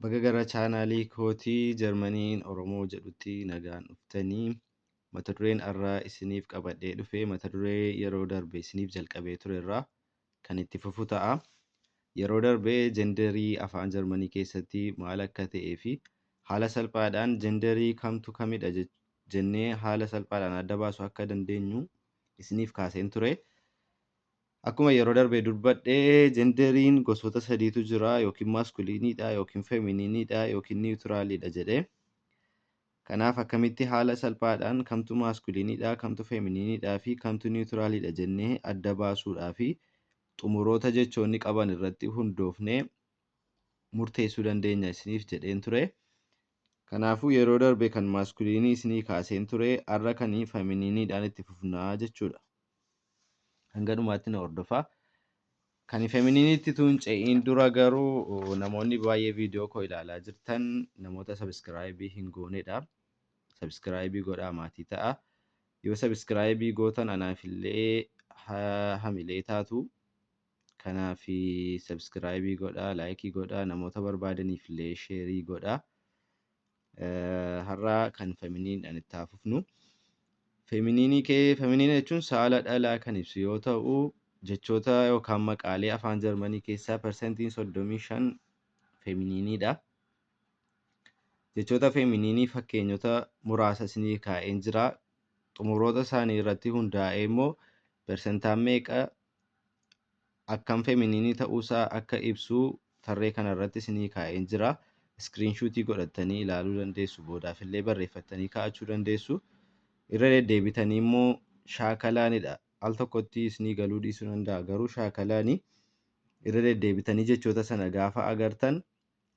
Baga gara chaanaalii kootii Jarmaniin Oromoo jedhutti nagaan dhuftanii. Mata dureen har'aa isiniif qabadhee dhufe mata duree yeroo darbe isiniif jalqabee ture irraa kan itti fufu ta'a. Yeroo darbe genderii afaan Jarmanii keessatti maal akka ta'ee fi haala salphaadhaan genderii kamtu kamidha jennee haala salphaadhaan adda baasuu akka dandeenyu isiniif kaaseen ture. Akkuma yeroo darbe dubbadhee, genderiin gosoota sadiitu jira: yookiin masculineiidha, yookiin feminineiidha, yookiin neutraliidha jedhee. Kanaaf akkamitti haala salphaadhaan kamtu masculineiidha, kamtu feminineiidhaa fi kamtu neutraliidha jennee adda baasuudhaa fi xumuroota jechoonni qaban irratti hundoofnee murteessuu dandeenya isiniif jedheen ture. Kanaafuu yeroo darbe kan masculineii isinii kaaseen ture, har'a kan feminineiidhaan itti fufnaa jechuudha. Hanga dhumaatti na hordofaa. Kan feminineiitti tun ce'iin dura garuu namoonni baay'ee viidiyoo koo ilaalaa jirtan namoota subscribeii hin goonedha. Subscribeii godhaa, maatii ta'a. Yoo subscribeii gootan anaafillee hamilee taatu. Kanaaf subscribeii godhaa, likeii godhaa, namoota barbaadaniif illee shareii godhaa. Har'a kan feminineiidhaan itti haa fufnu. Feminineii kee, feminine jechuun saala dhalaa kan ibsu yoo ta'u, jechoota yookaan maqaalee afaan Jarmanii keessaa 35% feminineiidha. Jechoota feminineii fakkeenyota muraasa isinii kaa'een jira. Xumuroota isaanii irratti hundaa'ee immoo persentaan meeqa akkam feminineii ta'uusaa akka ibsu tarree kanarratti isinii kaa'een jira. Screenshotii godhattanii ilaaluu dandeessu. Boodaaf illee barreeffattanii kaa'achuu dandeessu. Irra deddeebitanii immoo shaakalaanidha. Al tokkotti isinii galuu dhiisuu danda'a. Garuu shaakalaanii irra deddeebitanii jechoota sana gaafa agartan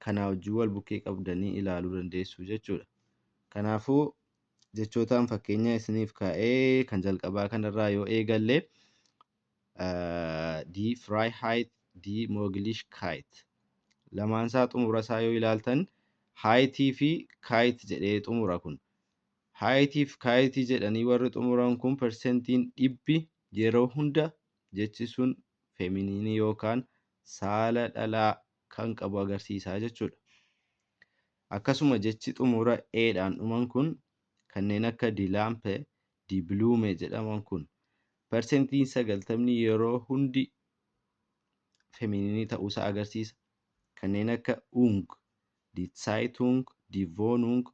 kanaa wajjin wal bukkee qabdanii ilaaluu dandeessu jechuudha. Kanaafuu jechootaan fakkeenya isiniif kaa'ee kan jalqabaa kanarraa yoo eegalle, die Freiheit, die Möglichkeit. Lamaan isaa xumura isaa yoo ilaaltan heitii fi keit jedhee xumura kun. Heitii fi keitii jedhanii warri xumuran kun 100% yeroo hunda jechi sun feminineii yookaan saala dhalaa kan qabu agarsiisa jechuudha. Akkasuma jechi xumura eedhaan dhuman kun kanneen akka die Lampe, die Blume jedhaman kun 90% yeroo hundi feminineii ta'uusaa agarsiisa. Kanneen akka ung, die Zeitung, die Wohnung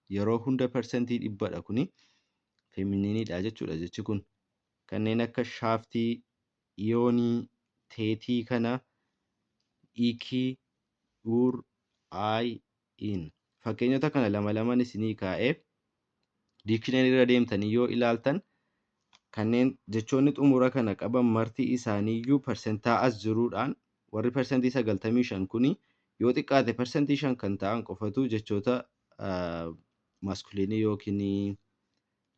yeroo hunda 100%dha, kuni feminineiidha jechuudha jechi kun. Kanneen akka schaftii, ionii, tetii kana, ikii, Uhr, ei, in. Fakkeenyota kana lama laman isinii kaa'ee, dictionary irra deemtanii yoo ilaaltan kanneen jechoonni xumura kana qaban marti isaaniiyyuu persentaa as jiruudhaan warri 95% kuni yoo xiqqaate 5% kan ta'an qofatu jechoota masculineii yookiin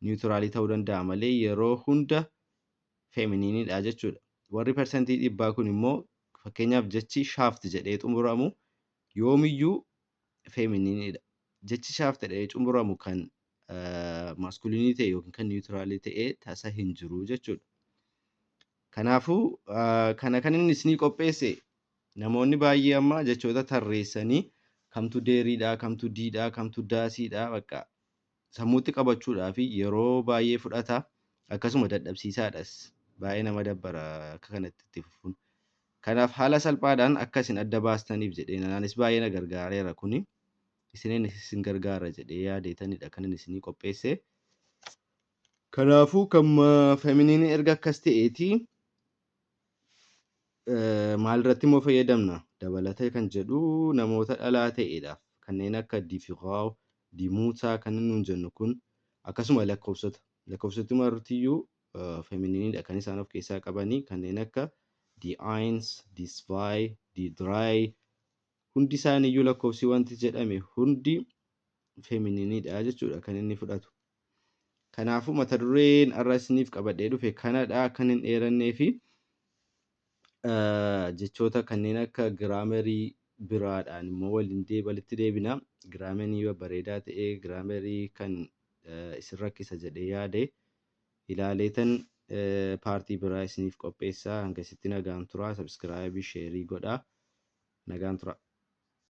neutralii ta'uu danda'a malee yeroo hunda feminineiidha jechuudha. Warri 100% kun immoo, fakkeenyaaf, jechi schaft jedhee xumuramu yoomiyyuu feminineiidha. Jechi schaft jedhee xumuramu kan masculineii ta'e yookiin kan neutralii ta'e tasa hin jiru jechuudha. Kanaafuu kana kan inni isinii qopheesse, namoonni baay'ee amma jechoota tarreessanii kamtu deriidha, kamtu diedha, kamtu dasiidha bakka sammuutti qabachuudhaa fi yeroo baay'ee fudhata. Akkasuma dadhabsiisaadhas. Baay'ee nama dabbara akka kanatti itti fufuun. Kanaaf haala salphaadhaan akka isin adda baastaniif jedhee, anaanis baay'ee na gargaareera kuni. Isiniin isin gargaara jedhee yaadeetanidha kan inni isinii qopheesse. Kanaafuu kan feminineii erga akkas ta'eeti, maalirratti immoo fayyadamna dabalata kan jedhu, namoota dhalaa ta'edhaaf kanneen akka die Frau, die Mutter kan nuun jennu kun, akkasuma lakkoofsota. Lakkoofsoti martiyyuu feminineiidha kan isaan of keessaa qabanii, kanneen akka die eins, die zwei, die drei, hundi isaaniiyyuu lakkoofsi wanti jedhame hundi feminineiidha jechuudha kan inni fudhatu. Kanaafuu mata dureen har'a isiniif qabadhee dhufe kanadha. Kan hin dheerannee fi jechoota kanneen akka grammarii biraadhaan immoo waliin walitti deebina. Grammarii babbareedaa ta'e, grammarii kan isin rakkisa jedhee yaade ilaaleetan partii biraa isiniif qopheessa. Hangasitti nagaan tura. Subscribeii, shareii godhaa. Nagaan tura.